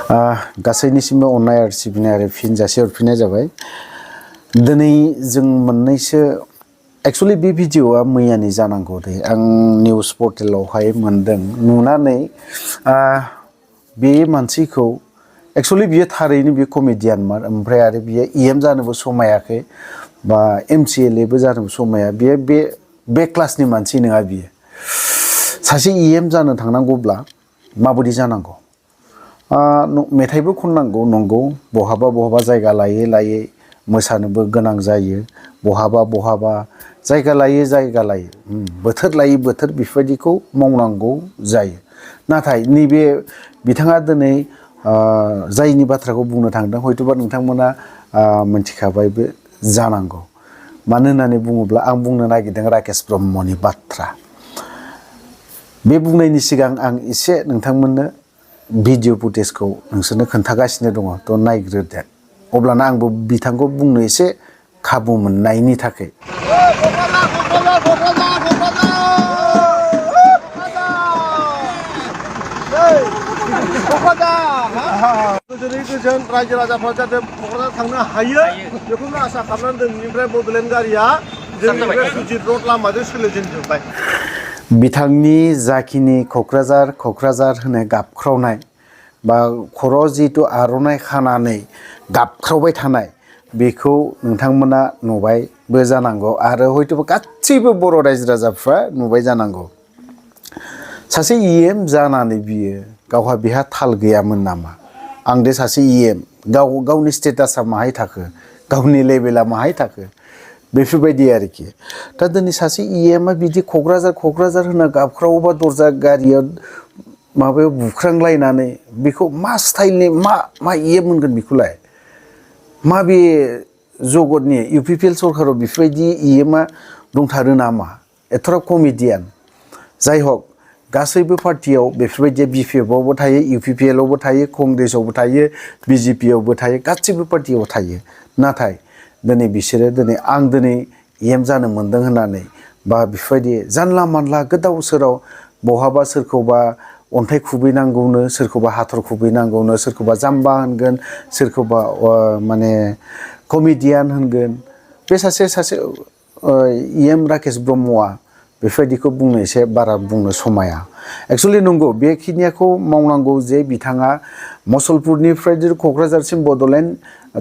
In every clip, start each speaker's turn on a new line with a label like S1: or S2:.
S1: गासैनिसिमबो अननाय आरो सिबिनाय आरो फिन जासे हरफिननाय जाबाय। दिनै जों मोननैसो एक्चुअली बे भिडिअआ मैयानि जानांगौ दे आं निउस पर्टेलावहाय मोनदों नुनानै बे मानसिखौ एक्चुअली बियो थारैनो बे कमेडियानमोन ओमफ्राय आरो बियो EM जानोबो समायाखै बा MCLAबो जानोबो समाया बियो बे क्लासनि मानसि नङा बियो। सासे EM जानो थांनांगौब्ला माबायदि जानांगौ मेथाइबो खननांगौ नंगौ बहाबा जायगा लायै मोसानोबो गोनां जायो बहाबा जायगा लायै बोथोर लायै बोथोर बेफोरबायदिखौ मावनांगौ जायो। नाथाय नैबे बिथाङा दिनै जायनि बाथ्राखौ बुंनो थांदों हयथ'बा नोंथांमोना मिथिखाबायबो जानांगौ। मानो होननानै बुङोब्ला आं बुंनो नागिरदों राकेश ब्रह्मनि बाथ्रा। बे बुंनायनि सिगां आं एसे नोंथांमोननो भिडिअ फुटेजखौ नोंसोरनो खोन्थागासिनो दङ थ' नायग्रोदो अब्लाना आंबो बिथांखौ बुंनो एसे खाबु मोननायनि थाखाय।
S2: गोजोनै गोजोन रायजो राजाफ्रा जाहाथे क'क्राझार थांनो हायो बेखौनो आसा खालामनानै दिनैनिफ्राय बड'लेण्ड गारिया जोंनि बे सुजित रड लामाजों सोलिजेनजोब्बाय।
S1: बिथांनि जाखिनि क'क्राझार होनो गाबख्रावनाय बा खर'आव जिहेतु आर'नाइ खानानै गाबख्रावबाय थानाय बेखौ नोंथांमोना नुबायबो जानांगौ आरो हयथ'बा गासैबो बर' रायजो राजाफ्रा नुबाय जानांगौ। सासे EM जानानै बियो गावहा बेहा थाल गैयामोन नामा? आं दे सासे EM गावनि स्टेटासा माहाय थाखो गावनि लेभेला माहाय थाखो बेफोरबायदि आरोखि। दा दिनै सासे EMआ बिदि क'क्राझार होना गाबख्रावोबा दरजा गारियाव माबायाव बुख्रांलायनानै बेखौ मा स्टाइलनि मा EM मोनगोन बेखौलाय? मा बे जगतनि UPPL सरकाराव बेफोरबायदि EMआ दंथारो नामा? एथ'ग्राब कमेडियान जाय हक गासैबो पार्टियाव बेफोरबायदिया BPFआवबो थायो UPPLआवबो थायो कंग्रेसआवबो थायो BJPआवबो थायो गासैबो पार्टियाव थायो। नाथाय दिनै बिसोरो आं दिनै EM जानो मोन्दों होननानै बा बेफोरबायदि जानला मानला गोदाव सोराव बहाबा सोरखौबा अन्थाइ खुबैनांगौनो सोरखौबा हाथर खुबैनांगौनो सोरखौबा जाम्बा होनगोन सोरखौबा माने कमेडियान होनगोन बे सासे EM राकेश ब्रह्मआ बेफोरबायदिखौ बुंनो एसे बारा बुंनो समाया। एक्चुअलि नंगौ बेखिनियाखौ मावनांगौ जे बिथाङा मुसलपुरनिफ्राय जुदि क'क्राझारसिम बड'लेण्ड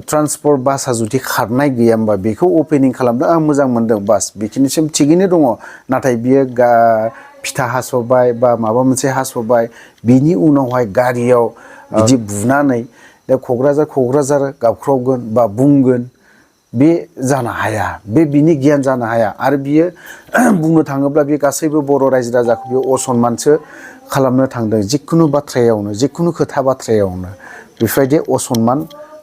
S1: ट्रान्सपर्ट बासआ जुदि खारनाय गैया होमबा बेखौ अपेनिं खालामदों आं मोजां मोनदों बास बेखिनिसिम थिगैनो दङ। नाथाय बियो फिथा हास'बाय बा माबा मोनसे हास'बाय बिनि उनावहाय गारियाव बिदि बुनानै दा क'क्राझार गाबख्रावगोन बा बुंगोन बे जानो हाया बिनि गियान जानो हाया आरो बियो बुंनो थाङोब्ला बे गासैबो बर' रायजो राजाखौ बियो असनमानसो खालामनो थांदों जिखुनु बाथ्रायावनो जिखुनु खोथा बाथ्रायावनो बेफोरबायदि असनमान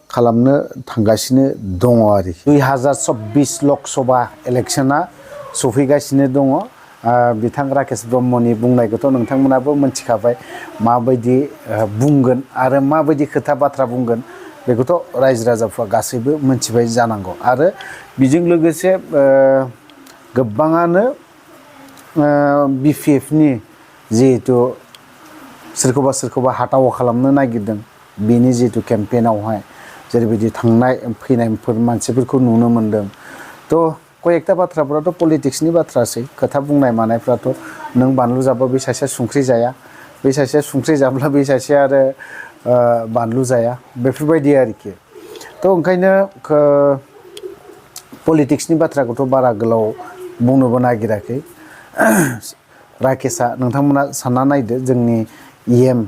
S1: खालामनो थांगासिनो दङ आरोखि। 2024 लक सभा इलेक्सना सफैगासिनो दङ। बिथां राकेश ब्रह्मनि बुंनायखौथ' नोंथांमोनाबो मिथिखाबाय माबायदि बुंगोन आरो माबायदि खोथा बाथ्रा बुंगोन बेखौथ' रायजो राजाफ्रा गासैबो मिथिबाय जानांगौ। आरो बेजों लोगोसे गोबाङानो BPFनि जिहेतु सोरखौबा हाथावा खालामनो नागिरदों बेनि जिहेतु केम्पेइनावहाय जेरैबायदि थांनाय फैनायफोर मानसिफोरखौ नुनो मोन्दों। थ' कयेकथा बाथ्राफ्राथ' पलिटिक्सनि बाथ्रासै खोथा बुंनाय मानायफ्राथ' नों बानलु जाबा बै सासेया संख्रि जाया बै सासेया संख्रि जाब्ला बै सासेया आरो बानलु जाया बेफोरबायदि आरोखि। थ' ओंखायनो पलिटिक्सनि बाथ्राखौथ' बारा गोलाव बुंनोबो नागिराखै। राकेशआ नोंथांमोना सानना नायदो जोंनि EM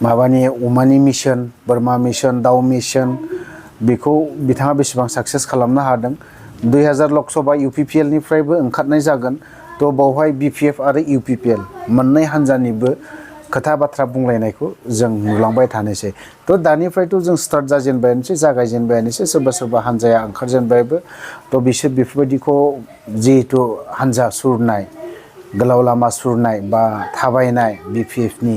S1: माबानि अमानि मिशन बोरमा मिशन दाउ मिशन बेखौ बिथाङा बेसेबां साक्सेस खालामनो हादों। 2000 लकसभा UPPLनिफ्रायबो ओंखारनाय जागोन। थ' बावहाय BPF आरो UPPL मोननै हान्जानिबो खोथा बाथ्रा बुंलायनायखौ जों नुलांबाय थानोसै। थ' दानिफ्रायथ' जों स्टार्ट जागायजेनबायानोसै सोरबा हान्जाया ओंखारजेनबायबो। थ' बिसोर बेफोरबायदिखौ जिहेथु हान्जा सुरनाय गोलाव लामा सुरनाय बा थाबायनाय BPFनि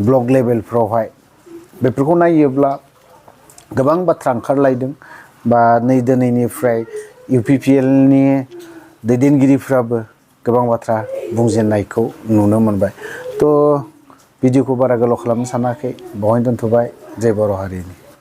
S1: ब्लक लेभेलफ्रावहाय बेफोरखौ नायोब्ला गोबां बाथ्रा ओंखारलायदों बा नै दिनैनिफ्राय UPPLनि दैदेनगिरिफ्राबो गोबां बाथ्रा बुंजेननायखौ नुनो मोनबाय। थ' भिडिअखौ बारा गोलाव खालामनो सानाखै, बेवहायनो दोनथ'बाय। जय बर' हारिनि।